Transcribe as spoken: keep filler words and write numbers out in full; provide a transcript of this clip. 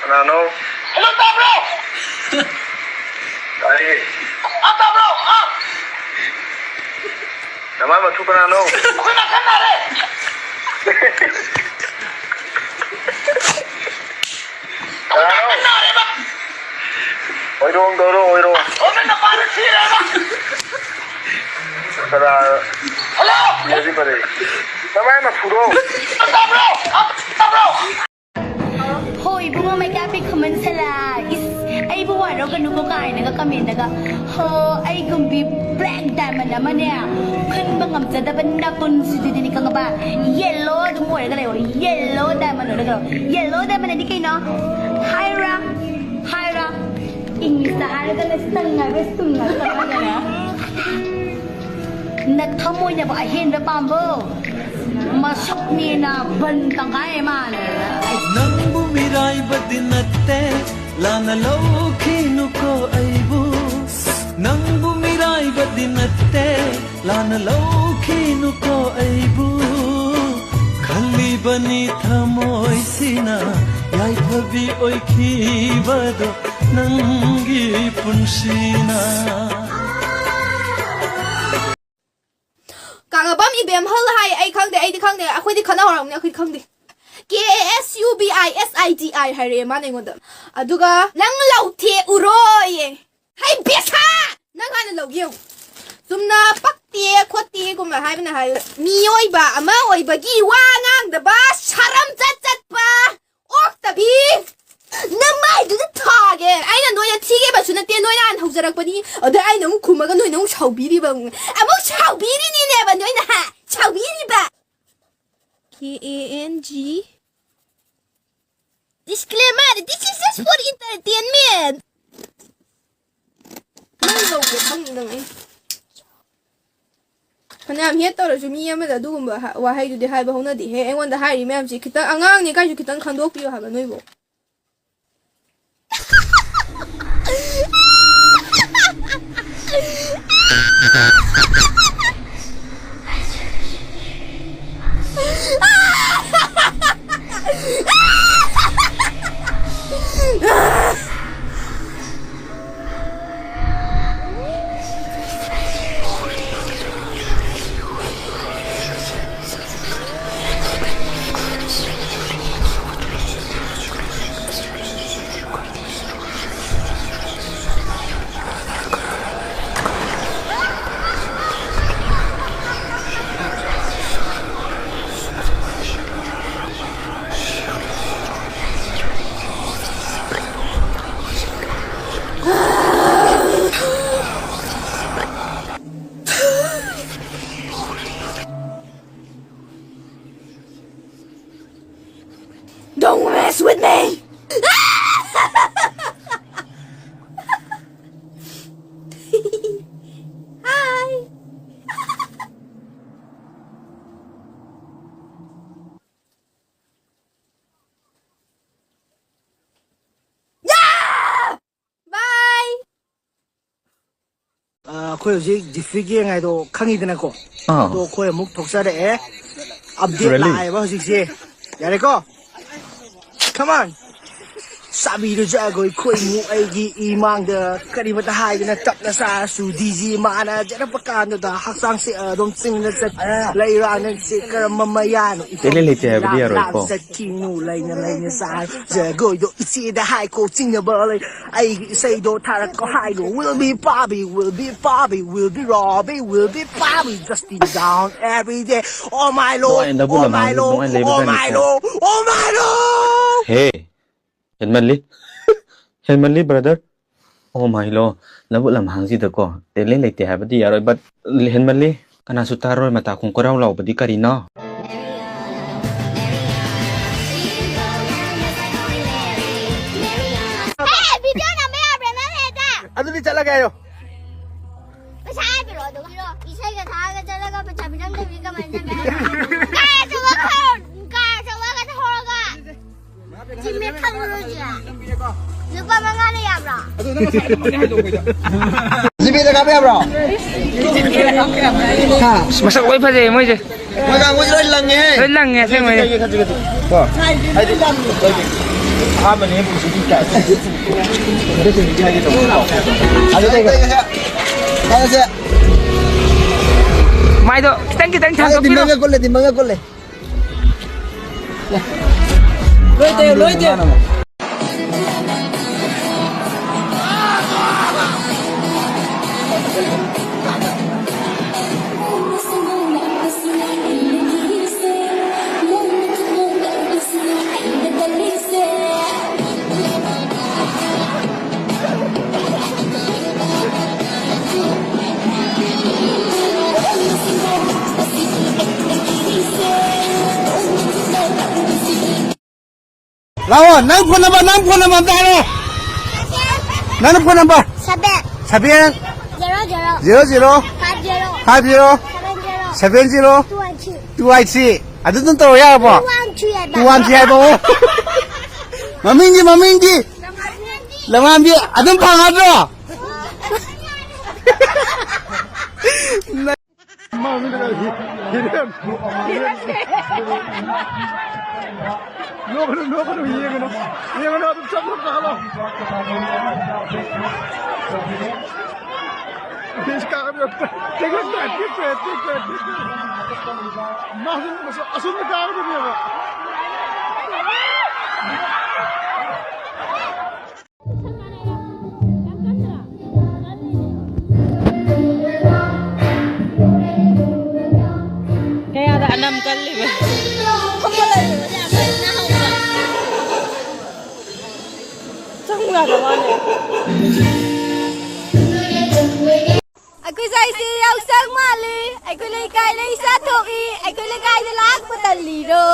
ꯀꯅꯥꯅꯣ? ꯍꯜꯂꯣ, ꯇꯥꯕ꯭ꯔꯣ? ꯇꯥꯏꯌꯦ꯫ ꯑꯥ, ꯇꯥꯕ꯭ꯔꯣ? ꯑꯥ꯫ ꯅꯃꯥꯏ ꯃꯊꯨ ꯀꯅꯥꯅꯣ? ꯑꯩꯈꯣꯏ ꯅꯥꯀꯟ ꯅꯥꯔꯦ꯫ ꯀꯅꯥꯅꯣ? ꯅꯥꯀꯟ ꯅꯥꯔꯦꯕ꯫ ꯑꯣꯏꯔꯣꯡ ꯇꯧꯔꯣ, ꯑꯣꯏꯔꯣꯡ꯫ ꯑꯣ, ꯅꯪ ꯅꯄꯥꯗ ꯁꯤꯔꯦꯕ꯫ ꯀꯅꯥ? ꯍꯜꯂꯣ꯫ ꯁꯤꯔꯗꯤ ꯐꯔꯦ꯫ ꯅꯃꯥꯏ ꯃꯊꯨꯗꯣ꯫ ꯇꯥꯕ꯭ꯔꯣ? ꯑꯥ, ꯇꯥꯕ꯭ꯔꯣ? ꯍꯣꯏ ꯏꯕꯨꯡꯉꯣ, ꯃꯩꯀꯥꯞꯄꯤ ꯈꯨꯃꯟ ꯁꯂꯥ, ꯏꯁ, ꯑꯩꯕꯨ ꯋꯥꯔꯧꯒꯅꯨꯀꯣ ꯀꯥꯏꯅꯒ ꯀꯃꯦꯟꯗꯒ, ꯍꯣ, ꯑꯩꯒꯨꯝꯕꯤ black diamond ꯑꯃꯅꯦ ꯈꯟꯕ ꯉꯝꯖꯗꯕ ꯅꯄꯨꯟꯁꯤꯗꯨꯗꯤꯅꯤ ꯈꯪꯉꯕ? Yellow ꯑꯗꯨꯝ ꯑꯣꯏꯔꯒ ꯂꯩꯌꯣ, yellow diamond ꯑꯣꯏꯔꯒ ꯂꯩꯌꯣ꯫ Yellow diamond ꯍꯥꯏꯗꯤ ꯀꯩꯅꯣ? ꯍꯥꯏꯔꯥ? ꯍꯥꯏꯔꯥ? English ꯇ ꯍꯥꯏꯔꯒꯅ stung ꯍꯥꯏꯕ꯭ꯔꯥ, stung ꯍꯥꯏꯕ꯭ꯔꯥ ꯀꯃꯥꯏꯅ? ꯅꯊꯃꯣꯏꯅꯕꯨ ꯑꯍꯦꯟꯕ ꯄꯥꯝꯕ꯭ꯔꯣ? ꯃꯁꯛꯅꯦꯅ ꯕꯟ ꯇꯪꯈꯥꯏ ꯃꯥꯜꯂꯦ꯫ ꯅꯪꯕꯨ ꯃꯤꯔꯥꯏꯕꯗꯤ ꯅꯠꯇꯦ, ꯂꯥꯟꯅ ꯂꯧꯈꯤꯅꯨꯀꯣ ꯑꯩꯕꯨ꯫ ꯅꯪꯕꯨ ꯃꯤꯔꯥꯏꯕꯗꯤ ꯅꯠꯇꯦ, ꯂꯥꯟꯅ ꯂꯧꯈꯤꯅꯨꯀꯣ ꯑꯩꯕꯨ꯫ ꯈꯜꯂꯤꯕꯅꯤ ꯊꯃꯣꯏꯁꯤꯅ ꯌꯥꯏꯐꯕꯤ ꯑꯣꯏꯈꯤꯕꯗꯣ ꯅꯪꯒꯤ ꯄꯨꯟꯁꯤꯅ꯫ ꯀꯥꯡꯉꯕꯝ ꯏꯕꯦꯝꯍꯜ ꯍꯥꯏ꯫ ꯑꯩ ꯈꯪꯗꯦ, ꯑꯩꯗꯤ ꯈꯪꯗꯦ, ꯑꯩꯈꯣꯏꯗꯤ ꯈꯠꯅꯍꯧꯔꯝꯅꯤ, ꯑꯩꯈꯣꯏꯗꯤ ꯈꯪꯗꯦ꯫ K A S U B I S I D I ꯍꯥꯏꯔꯛꯑꯦ ꯃꯥꯅ ꯑꯩꯉꯣꯟꯗ꯫ ꯑꯗꯨꯒ ꯅꯪ ꯂꯧꯊꯦꯛꯎꯔꯣꯌꯦ꯫ ꯍꯩ ꯕꯦꯁꯥ! ꯅꯪ ꯍꯥꯟꯅ ꯂꯧꯒꯦ ꯌꯦꯡꯉꯨ꯫ ꯆꯨꯝꯅ ꯄꯛꯇꯦ ꯈꯣꯠꯇꯦꯒꯨꯝꯕ ꯍꯥꯏꯕꯅ ꯍꯥꯏ꯫ ꯃꯤꯑꯣꯏꯕ ꯑꯃ ꯑꯣꯏꯕꯒꯤ ꯋꯥ ꯉꯥꯡꯗꯕ, ꯁꯥꯔꯝ ꯆꯠ ꯆꯠꯄ, ꯑꯣꯛꯇꯕꯤ! ꯅꯃꯥꯏꯗꯨꯗ ꯊꯥꯒꯦ! ꯑꯩꯅ ꯅꯣꯏꯗ ꯊꯤꯒꯦꯕꯁꯨ ꯅꯠꯇꯦ, ꯅꯣꯏꯅ ꯍꯥꯟꯅ ꯍꯧꯖꯔꯛꯄꯅꯤ꯫ ꯑꯗ ꯑꯩꯅ ꯑꯃꯨꯛ ꯈꯨꯝꯃꯒ ꯅꯣꯏꯅ ꯑꯃꯨꯛ ꯁꯥꯎꯕꯤꯔꯤꯕ꯫ ꯑꯃꯨꯛ ꯁꯥꯎꯕꯤꯔꯤꯅꯤꯅꯦꯕ ꯅꯣꯏꯅ, ꯍꯥ? ꯁꯥꯎꯕꯤꯔꯤꯕ! K A N G Disclaimer, this is just for entertainment. ꯅꯪ ꯂꯧꯒꯦ ꯈꯪꯗꯦ ꯅꯪ ꯑꯩ꯫ ꯐꯅꯌꯥꯝ hate ꯇꯧꯔꯁꯨ ꯃꯤ ꯑꯃꯗ ꯑꯗꯨꯒꯨꯝꯕ ꯍꯥ-, ꯋꯥꯍꯩꯗꯨꯗꯤ ꯍꯥꯏꯕ ꯍꯧꯅꯗꯦꯍꯦ꯫ ꯑꯩꯉꯣꯟꯗ ꯍꯥꯏꯔꯤ ꯃꯌꯥꯝꯁꯤ ꯈꯤꯇꯪ ꯑꯉꯥꯡꯅꯤ ꯀꯥꯏꯁꯨ ꯈꯤꯇꯪ ꯈꯟꯗꯣꯛꯄꯤꯌꯨ ꯍꯥꯏꯕ ꯅꯣꯏꯕꯨ꯫ Don't mess with me! Hi! Yeah! Bye! ꯑ, ꯑꯩꯈꯣꯏ ꯍꯧꯖꯤꯛ ꯗꯤꯁꯇ꯭ꯔꯤꯛ ꯌꯦꯡ ꯍꯥꯏꯗꯣ ꯈꯪꯉꯤꯗꯅꯀꯣ? ꯑꯥ꯫ ꯑꯗꯣ ꯑꯩꯈꯣꯏ ꯑꯃꯨꯛ ꯊꯣꯛꯆꯔꯛꯑꯦ꯫ ꯑꯞꯗꯦꯠ ꯂꯥꯛꯑꯦꯕ ꯍꯧꯖꯤꯛꯁꯦ꯫ ꯌꯥꯔꯦꯀꯣ? Come on! ꯆꯥꯕꯤꯔꯨꯖꯒꯣꯏ ꯈꯣꯏꯃꯨ ꯑꯩꯒꯤ ꯏꯃꯥꯡꯗ ꯀꯔꯤꯃꯇ ꯍꯥꯏꯗꯅ ꯇꯞꯅ ꯆꯥꯔꯁꯨ ꯗꯤꯖꯤ ꯃꯥꯅ ꯖꯔꯛꯄ ꯀꯥꯟꯗꯨꯗ ꯍꯛꯆꯥꯡꯁꯦ ꯑꯗꯨꯝ ꯆꯤꯡꯅ ꯆꯠ ꯂꯩꯔꯥꯡ ꯅꯪꯁꯦ ꯀꯔꯝꯕ ꯃꯌꯥꯅꯣ ꯏꯐꯝ ꯇꯦꯂꯦꯟ ꯂꯩꯇꯦ ꯍꯥꯏꯕꯗꯤ ꯂꯥꯞ ꯌꯥꯔꯣꯏꯀꯣ꯫ ꯂꯥꯞ ꯆꯠꯈꯤꯅꯨ ꯂꯩꯅ ꯂꯩꯅ ꯆꯥꯔ ꯖꯒꯣꯏꯗꯣ ꯏꯆꯦꯗ ꯍꯥꯏꯀꯣ ꯆꯤꯡꯅꯕ ꯂꯩ ꯑꯩꯒꯤ ꯏꯁꯩꯗꯣ ꯊꯥꯔꯛꯀꯣ ꯍꯥꯏꯒꯣ will be Bobby, will be Bobby, will be Robbie, will be Bobby, just in down every day. Oh my lord, ꯅꯨꯡꯉꯥꯏꯅ ꯂꯧꯕꯨꯛ oh ꯂꯝꯍꯥꯡ, my lord, ꯅꯨꯡꯉꯥꯏꯅ ꯂꯩꯕ oh my ꯖꯥꯠꯅꯤꯀꯣ꯫ Lord, oh my lord. ꯍꯦ, ꯍꯦꯟꯃꯜꯂꯤ꯫ ꯍꯦꯟꯃꯜꯂꯤ, brother. Oh my lord, ꯂꯧꯕꯨꯛ ꯂꯝꯍꯥꯡꯁꯤꯗꯀꯣ, talent ꯂꯩꯇꯦ ꯍꯥꯏꯕꯗꯤ ꯌꯥꯔꯣꯏ, but ꯍꯦꯟꯃꯜꯂꯤ꯫ ꯀꯅꯥꯁꯨ ꯇꯥꯔꯣꯏ ꯃꯇꯥ ꯈꯣꯡ ꯀꯣꯏꯔꯥꯎ ꯂꯥꯎꯕꯗꯤ ꯀꯔꯤꯅꯣ? ꯍꯦ, video ꯅꯝꯕ ꯌꯥꯕ꯭ꯔꯥ ꯅꯪ ꯍꯦꯛꯇ? ꯑꯗꯨꯗꯤ ꯆꯠꯂꯒꯦ ꯍꯥꯏꯌꯣ꯫ ꯄꯩꯁꯥ ꯍꯥꯏꯕꯤꯔꯣ ꯑꯗꯨꯒ꯫ ꯏꯁꯩꯒ ꯊꯥꯔꯒ ꯆꯠꯂꯒ ꯄꯩꯁꯥ ꯄꯤꯔꯝꯗꯕꯤ ꯀꯃꯥꯏꯅ ꯆꯠꯀꯦ ꯍꯥꯏꯅꯣ? ꯀꯥꯔ ꯑꯆꯧꯕ ꯈꯔ, ꯀꯥꯔ ꯑꯆꯧꯕꯒ ꯊꯧꯔꯒ꯫ ꯖꯤꯃꯦ ꯈꯪꯉꯨꯔꯁꯤꯔꯥ? ꯂꯨꯄꯥ ꯃꯉꯥꯅ ꯌꯥꯕ꯭ꯔꯣ? ꯖꯤꯄꯦꯗ ꯀꯥꯞꯄ ꯌꯥꯕ꯭ꯔꯣ? ꯍꯥ? ꯃꯁꯛ ꯂꯣꯏ ꯐꯖꯩ ꯃꯣꯏꯁꯦ꯫ ꯃꯣꯏ ꯀꯥꯡꯕꯨꯁꯦ ꯂꯣꯏ ꯂꯪꯉꯦꯍꯦ꯫ ꯂꯣꯏ ꯂꯪꯉꯦ ꯑꯁꯦꯡꯕꯩꯅꯦ꯫ ꯈꯖꯤꯛ, ꯈꯖꯤꯛ, ꯈꯖꯤꯛ꯫ ꯀꯣ? ꯍꯥꯏꯗꯤ ꯑꯍꯥꯟꯕꯅꯦ ꯄꯨꯟꯁꯤꯒꯤ ꯀꯥ-, ꯍꯥꯏꯒꯦ ꯇꯧꯕꯅꯦ꯫ ꯑꯗꯨ ꯇꯧꯒꯦ꯫ ꯇꯧꯒꯦ꯫ ꯃꯥꯏꯗꯣ ꯈꯤꯇꯪ ꯈꯤꯇꯪ ꯊꯥꯡꯒꯠꯄꯤꯔꯣ꯫ ꯗꯤꯃꯪꯒ ꯀꯨꯜꯂꯦ, ꯗꯤꯃꯪꯒ ꯀꯨꯜꯂꯦ꯫ ꯂꯣꯏ ꯇꯧ, ꯂꯣꯏ ꯇꯧ꯫ ꯂꯥꯛꯑꯣ, ꯅꯪ phone number, ꯅꯪ phone number ꯑꯝꯇ ꯍꯥꯏꯔꯣ꯫ ꯅꯪ phone number꯫ Seven. Seven. Zero zero. Zero zero. Five zero. Five zero. Seven zero. Seven zero. Two one three. Two one three. ꯑꯗꯨ ꯑꯗꯨꯝ ꯇꯧꯔꯣ, ꯌꯥꯔꯕꯣ? Two one three ꯍꯥꯏꯕ꯫ Two one three ꯍꯥꯏꯕ, ꯑꯣ꯫ ꯃꯃꯤꯡꯗꯤ, ꯃꯃꯤꯡꯗꯤ? ꯂꯝꯉꯥꯟꯕꯤ꯫ ꯑꯗꯨꯝ ꯐꯪꯉꯗ꯭ꯔꯣ? ꯃꯃꯤꯡꯗꯤ ꯀꯔꯤ? ꯍꯤꯔꯦꯟ꯫ ꯍꯤꯔꯦꯟ꯫ ꯅꯣꯛꯀꯅꯨ, ꯅꯣꯛꯀꯅꯨ, ꯌꯦꯡꯒꯅꯨ꯫ ꯌꯦꯡꯒꯅꯨ, ꯑꯗꯨꯝ ꯆꯞ ꯆꯞ ꯀꯥꯍꯜꯂꯣ꯫ ꯏꯁ, ꯀꯥꯒꯅꯤ꯫ ꯇꯦꯛꯂꯛꯇꯦ, ꯇꯦꯛꯇꯦ, ꯇꯦꯛꯇꯦ, ꯇꯦꯛꯇꯦ꯫ ꯃꯥꯁꯨ ꯑꯁꯣꯝꯗ ꯀꯥꯒꯗꯣꯏꯅꯦꯕ꯫ ꯀꯌꯥꯗ ꯑꯅꯝ ꯀꯜꯂꯤꯕ? ꯆꯪꯉꯨ ꯌꯥꯗ ꯋꯥꯅꯦ꯫ ꯑꯩꯈꯣꯏ ꯁ꯭ꯋꯥꯏꯁꯤ ꯌꯥꯎꯁꯪ ꯃꯥꯜꯂꯤ꯫ ꯑꯩꯈꯣꯏ ꯂꯩꯀꯥꯏ ꯂꯩꯁꯥ ꯊꯣꯛꯏ꯫ ꯑꯩꯈꯣꯏ ꯂꯩꯀꯥꯏꯗ ꯂꯥꯛꯄ ꯇꯜꯂꯤꯔꯣ?